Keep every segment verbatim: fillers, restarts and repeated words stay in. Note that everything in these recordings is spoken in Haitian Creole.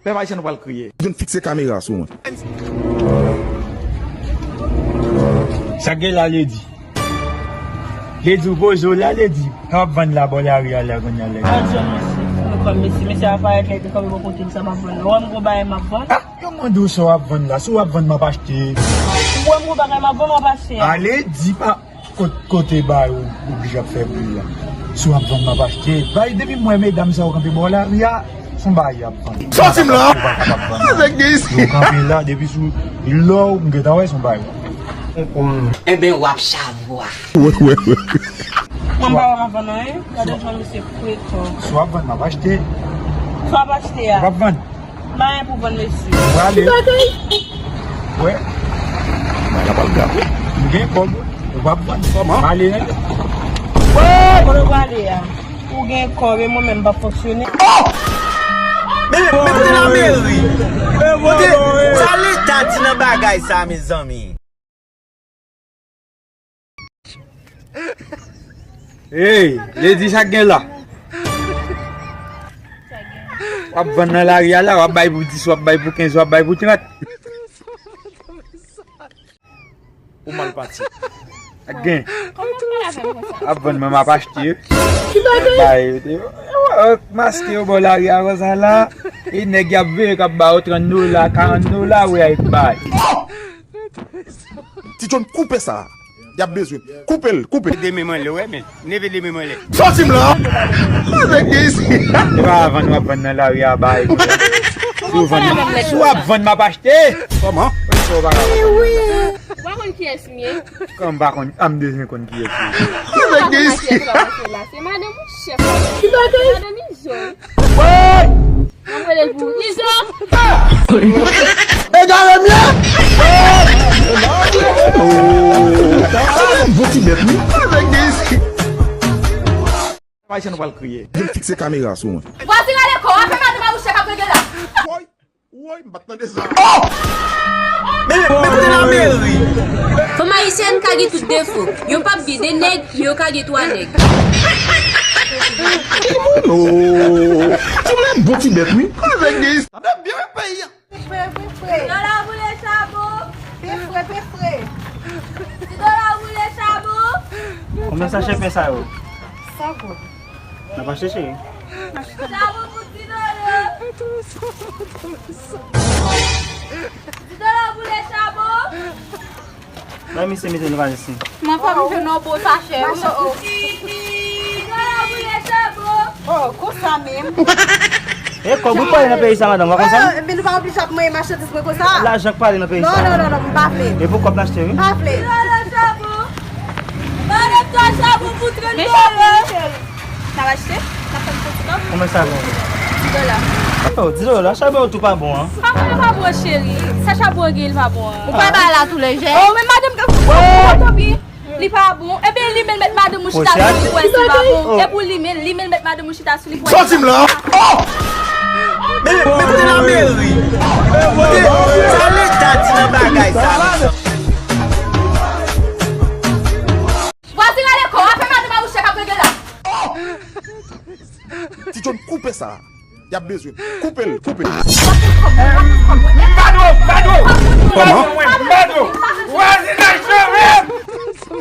Pèp ayisyen, nou pral kriye. Vin fikse kamera sou mwen. Sa k gen la, Lady? Lady, ou poze w la, Lady? Sa w ap vann la bò lari a la kounye a, Lady? Mwen jwenn mesye, nou kòm mesye, mesye a parèt la, epi kòm yon kote sa m ap vann. Ou wè m gwo bagay m ap vann? Ah, yo mande w sa w ap vann la, si w ap vann, m ap achte. Ou wè m gwo bagay m ap vann, m ap achte. Ale, di pa. Kot-, kote bagay ou oblije ap fè bri a? Si w ap vann, m ap achte. Bay, depi m wè medam sa yo kanpe bò lari a, se yon bagay y ap vann. Sòti m la! Ou pa kapab vann. Yo kanpe la, depi sou lò, m gentan wè se yon bagay. Enben, w ap chavwa. Wè, wè, wè. Mwen pa wè m ap vann anyen. Gade jan misye pretan. Si w ap vann, m ap achte. Si w ap achte a. W ap vann. M pa gen pou vann, mesye. Ou prale. Ki bagay? Wè. Bagay la pral grav. M gen kòb. Ou p ap vann. Kòman? M ale, nèg. Wè! Kote w prale a? Ou gen kòb, e mwen menm m p ap fonksyone. Oh! Men, men kote lameri? Kote, sa leta di nan bagay sa, mezanmi? Hey, Lady, sa k gen la? W ap vann nan lari a la, w ap bay pou dis, w ap bay pou kenz, w ap bay pou trant. Ou mal pati. Sa k gen? W ap vann, mwen m ap achte. Bay, yo te, yo, yo maske yo bò lari a konsa la. E nèg y ap veye k ap ba yo trant dola, karant dola, wi, ay bay. Ti John, koupe sa. Y ap bezwen. Koupe l, koupe l. De men mwen lè, wè, men. Leve de men mwen lè. Sòti m la! Mwen vek gen isi. Se pa vann w ap vann nan lari a bay. Si w vann, si w ap vann, m ap achte. Kòman? Sa w pa ka vann. Ou pa konn kiyès m ye? Kòm m pa konn, a m bezwen konn kiyès ou ye. Mwen vek gen isi. Se madanm ou chèf la. Ki bagay? Madanm Izo. Mwen rele pou Izo. Egare m ye! Bon ti bèt, wi. Ayisyen, nou pral kriye. Vin fikse kamera sou mwen. Vwazen, rale kò w, afè madanm Abouchè k ap regle la. Woy, woy, m pa t tande sa. Oh! Men, men kote lameri? Fanm ayisyèn ka gen tout defo. Yo p ap gen de nèg, men yo ka gen twa nèg. Oh! Ti mwen bon ti bèt, wi. Avè byen peyi a. Pe fre, pe fre. Ti dola boule chabon. Pe fre, pe fre. Ti dola boule chabon. Konbyen sachè pen sa yo? San goud. N ap achte, cheri. Chabon pou ti dola. Ti dola boule chabon. Bay misye mete nou pa isi. Mwen fò m jwenn yon bon sachè. Ti dola boule chabon. Oh, konsa menm. E kòb ou pale nan peyi sa, madanm, w pa konn sa? Ebyen, nou pa oblije ap manyen machandiz mwen konsa. Lajan k pale nan peyi sa. Non, non, non, non, m pa vle. E pou kòb n achte, wi. M pa vle. Ti dola chabon. Madanm, twa chabon pou trant dola. N ap achte? N ap fè m fè ti kòb? Konbyen sa gen? Dis dola. Oh, dis dola, chabon yo tou pa bon, an. Pa konn yo pa bon, cheri. Sa chabon yo gen, li pa bon, an. Ou pa bay la tou lejè. Oh, men madanm, tanpri. Li pa bon. Ebyen, limen l, met madanm ou chita sou li pou wè si l pa bon. E pou limen l, limen l, met madanm ou chita sou li pou wè si l pa bon. Sòti m la. Oh! Men, men kote lameri? Kote, sa leta di nan bagay sa, mezanmi? Vwazen, rale kò w, afè madanm Abouchè k ap regle la. Ti John, koupe sa. Y ap bezwen. Koupe l, koupe l. M pa dwe w, m pa dwe w. Kòman? M pa dwe w. Vwazen, lage m.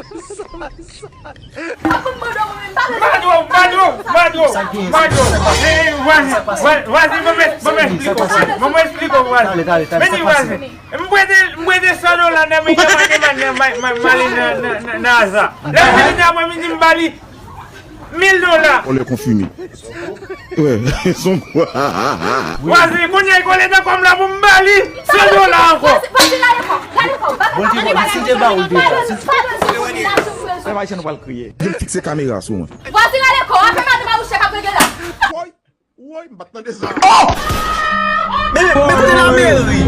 M pa dwe w, m pa dwe w, m pa dwe w. M pa dwe w. Vwazen, vwazen, vwazen, ban m, ban m esplike w, vwazen. Ban m esplike w, vwazen. Men di vwazen. M prete, m prete san dola nan men Yaman, Yaman, nan, nan, nan, nan, nan Aza. Lè m vini aprè midi, m ba li mil dola. Vòlè konfime. Wè, son kwa. Vwazen, kounye a, li kole nan kò m la pou m ba li san dola ankò. Bondye, bon, si te ba ou deja, si te... Pèp ayisyen, nou pral kriye. Vin fikse kamera sou mwen. Vwazen, rale kò w, afè madanm Abouchè k ap regle la. Woy, woy, m pa t tande sa. Oh! Men, men kote lameri?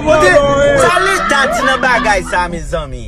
Kote, sa leta di nan bagay sa, mezanmi?